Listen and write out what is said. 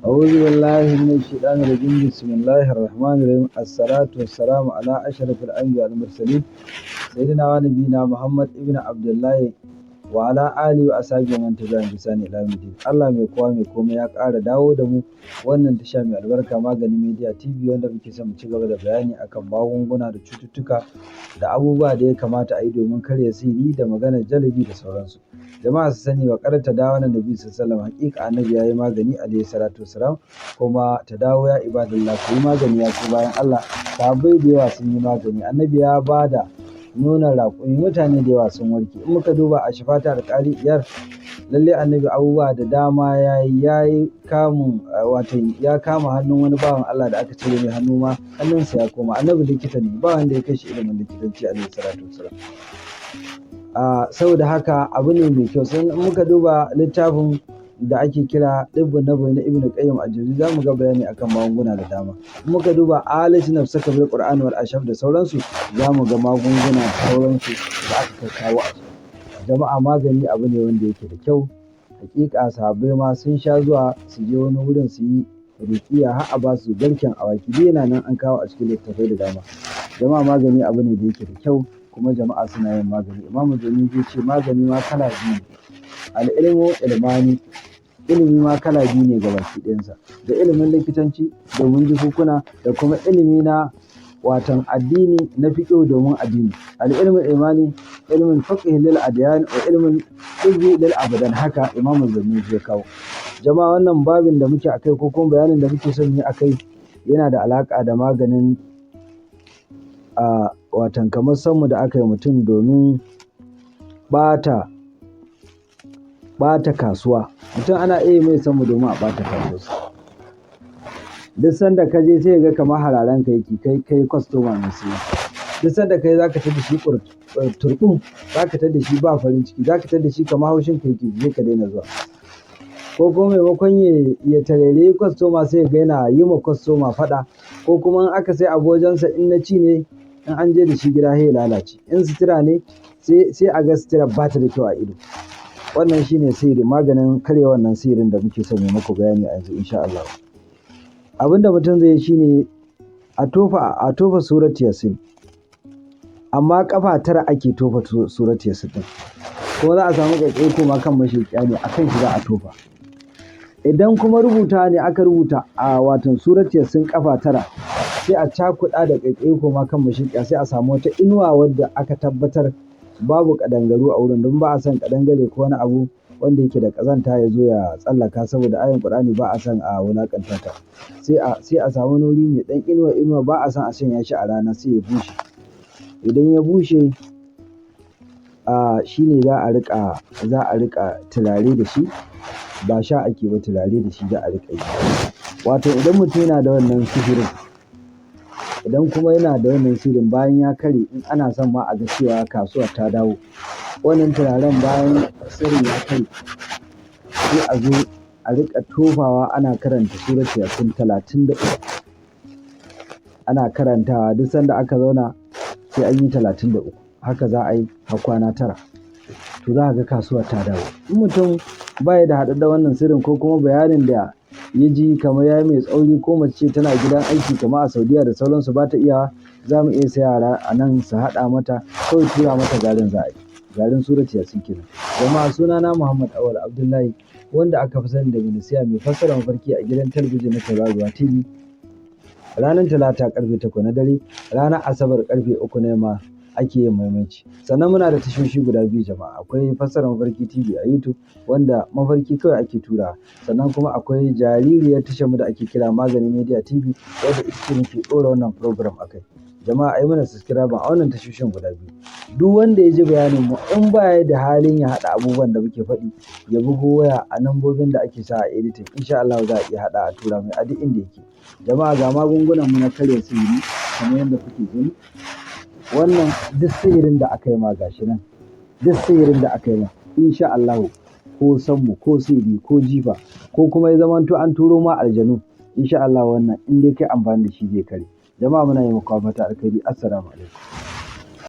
أعوذ بالله من الشيطان الرجيم. بسم الله الرحمن الرحيم. الصلاة والسلام على أشرف الأنبياء والمرسلين، سيدنا ونبينا محمد ابن عبد الله وعلى آله وأصحابه من تبعهم بإحسان إلى يوم الدين. Allah mai kowa mai komai ya ƙara dawo da mu wannan tasha mai albarka, Magani Media TV, wanda muke son mu ci gaba da bayani akan magunguna da cututtuka da abubuwa da ya kamata a yi domin karya sihiri da maganar jalabi da sauransu. Jama'a su sani wa ƙar ta dawo na Nabi sallallahu alaihi, haƙiƙa Annabi ya yi magani alaihi salatu wassalam. Kuma ta dawo ya ibadallah, ku yi magani ya ku bayan Allah. Sahabbai da yawa sun yi magani. Annabi ya ba da nonon raƙumi, mutane da yawa sun warke. In muka duba a Shifata Alƙali Iyar, lalle Annabi abubuwa da dama ya yi, ya yi kamun, wato ya kama hannun wani bawan Allah da aka cire mai hannu ma, hannunsa ya koma. Annabi likita ne, ba wanda ya kai shi ilimin likitanci alaihi salatu wassalam. Saboda haka abu ne mai kyau. Sai in muka duba littafin da ake kira Ɗibbun Nabawi na Ibn Qayyim al-Jawzi, za mu ga bayani akan magunguna da dama. In muka duba Alij Nafsaka bil Qur'an wal Ashaf da sauransu, za mu ga magunguna da sauransu da aka kawo a ciki. Jama'a, magani abu ne wanda yake da kyau. Hakika sahabbai ma sun sha zuwa su je wani wurin su yi ruƙiya har a ba su garken awaki. Duk yana nan an kawo a cikin littattafai da dama. Jama'a, magani abu ne da yake da kyau, kuma jama'a suna yin magani. Imamu Zuni zai ce magani ma kala biyu ne. Al-ilmu ilmani, ilimi ma kala biyu ne gabaki ɗayansa. Da ilimin likitanci domin jikunkuna da kuma ilimi na watan addini na fiqh domin addini. Al-ilmu ilmani, ilmin fiqh lil adyan wa ilmin tibbi lil abdan, haka Imamu Zuni ya kawo. Jama'a, wannan babin da muke akai ko kuma bayanin da muke son yi akai yana da alaƙa da maganin a watan kamar sammu da aka yi mutum domin ɓata kasuwa. Mutum ana iya mai sammu domin a ɓata kasuwarsa. Duk sanda ka je, sai ka ga kamar hararan ka yake, kai kwastoma mai siya. Duk sanda kai za ka tada shi turɓun, za ka tada shi ba farin ciki, za ka tada shi kamar haushin ka yake, sai ka daina zuwa. Ko kuma maimakon ya tarairayi kwastoma, sai ya ga yana yi ma kwastoma faɗa. Ko kuma in aka sai abu wajensa, in na ci ne, in an je da shi gida sai ya lalace. In sutura ne, sai a ga suturar ba ta da kyau a ido. Wannan shine sihiri, maganin karya wannan sihirin da muke son mu muku bayani a yanzu insha Allah. Abin da mutum zai yi shine a tofa Surat Yasin. Amma ƙafa 9 ake tofa Surat Yasin ɗin. Kuma za a samu ƙaiƙayi koma kan masheƙiya ne, a kan shi za a tofa. Idan kuma rubuta ne, aka rubuta a watan Surat Yasin ƙafa 9, sai a cakuɗa da ƙaiƙayi koma kan masheƙiya, sai a samu wata inuwa wadda aka tabbatar babu ƙadangaru a wurin, don ba a son ƙadangare ko wani abu wanda yake da ƙazanta ya zo ya tsallaka, saboda ayan Ƙur'ani ba a son a wulaƙanta ta. Sai a samu wani wuri mai ɗan inuwa inuwa, ba a son a shanya shi a rana, sai ya bushe. Idan ya bushe, shine za a riƙa turare da shi. Ba sha ake ba, turare da shi za a riƙa yi. Wato idan mutum yana da wannan sihirin, idan kuma yana da wannan sihirin bayan ya karye, in ana son ma a ga cewa kasuwar ta dawo, wannan turaren bayan sirrin ya karye, sai a zo a riƙa tofawa ana karanta Surat Yasin 33. Ana karantawa duk sanda aka zauna sai an yi 33. Haka za a yi har kwana 9. To, za ka ga kasuwar ta dawo. In mutum baya da haɗaɗɗen wannan sirrin, ko kuma bayanin da ya ji kamar ya yi mai tsauri, ko mace tana gidan aiki kamar a Saudiya da sauransu ba ta iya, za mu iya sa yara a nan su haɗa mata, kawai tura mata garin za a yi. Garin Surat Yasin kenan. Jama'a, sunana Muhammad Awal Abdullahi, wanda aka fi sani da Minisiya, mai fassara mafarki a gidan talabijin na Tauraruwa TV. Ranar Talata karfe 8 na dare, ranar Asabar karfe 3 na yamma ake yin maimaici. Sannan muna da tashoshi guda biyu, jama'a. Akwai Fassara Mafarki TV a YouTube, wanda mafarki kawai ake turawa. Sannan kuma akwai jaririyar tashar mu da ake kira Magani Media TV, wadda ita ce muke ɗora wannan program a kai. Jama'a, ayi mana subscribe a wannan tashoshin guda biyu. Duk wanda ya ji bayanin mu, in baya da halin ya haɗa abubuwan da muke faɗi, ya bugo waya a lambobin da ake sa a editing. Insha Allahu za a iya haɗa a tura mai a duk inda yake. Jama'a, ga magungunan mu na karya sihiri kamar yadda kuke gani. Wannan duk sihirin da aka yi ma, gashi nan. Duk sihirin da aka yi ma, insha Allahu, ko sammu ko sihiri ko jifa ko kuma ya zamanto an turo ma aljanu, insha Allahu wannan in dai kai amfani da shi zai karye. Jama'a, muna yi muku fatan alkhairi. Assalamu alaikum.